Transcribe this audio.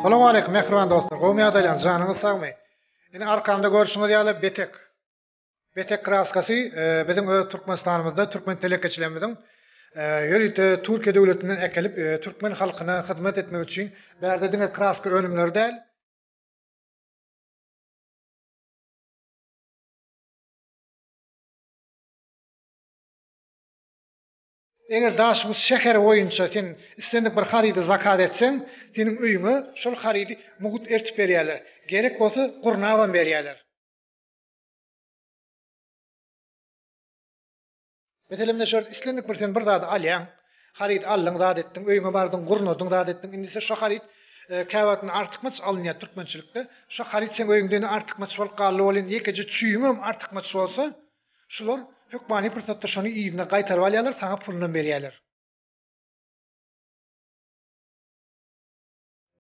Salowmaleýkim mähriban dostlar, gowumy ýagdaýlaryňyz, janyňyz sagmy? Ine arkamda görşüňiz ýaly betek. Betek kraskasy biziň öz Türkmenistanymyzda türkmen telekeçilerimiziň ýörite Türkiýe döwletinden äkelip türkmen halkyna hyzmat etmek üçin bärde diňe kraska önümleri däl, Eger Daşoguz şäheri boýunça sen islendik bir harydy zakaz etseň, seniň öýüňe şol harydy mugt eltip berýärler. Gerek bolsa gurnabam berýärler. Meselem ine şol islendik bir sen bir zady alýaň, haryt aldyň zat etdiň, öýüňe bardyň gurnadyň zat etdiň, indi sen şo haryt käwagtynda artykmaç alynýar türkmençilikde, şo haryt seň öýüňde indi artykmaç bolup galdy welin ýekeje çüýüňem artykmaç bolsa, Şular hökmany pursatda şony yzyna gaýtaryp alýarlar, saňa pulunam berýärler.